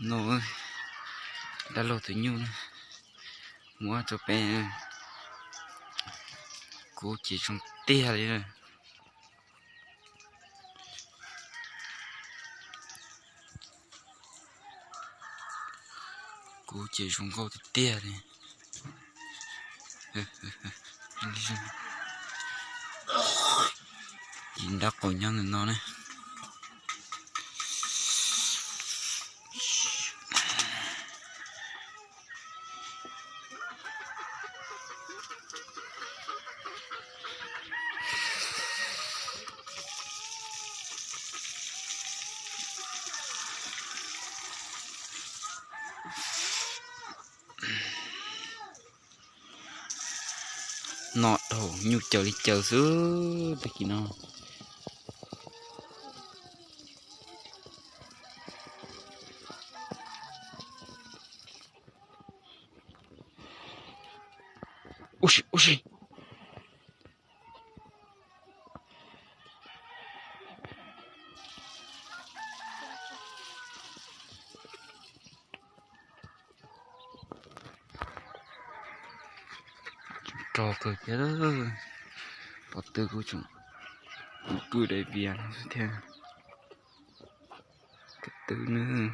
No, dab laug tus nyuj na, muab rau peb, kuv ces zoo tiag li na. Kuv ces zoo nkauj tiag tiag li. Ces nrab qaum nyob ntawm no ne. No dhau nyuj caws li caws xwb tag kis no. Ub si, ub si. Rog kawg thiab, pov tw kuj tseem pw daim vias no xwb thiab. Tus twg nws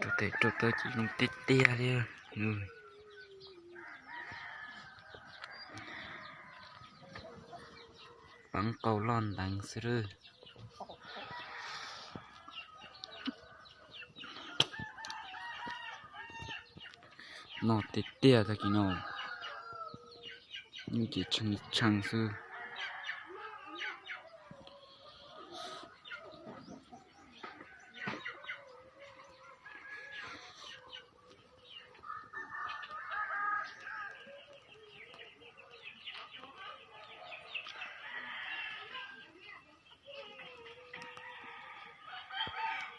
rau tes rau taw ces zoo tiag tiag li. Peev qau loj nteev xwb lawm. No tiag tiag tag kis no, nyuj ces tshee tshee xwb.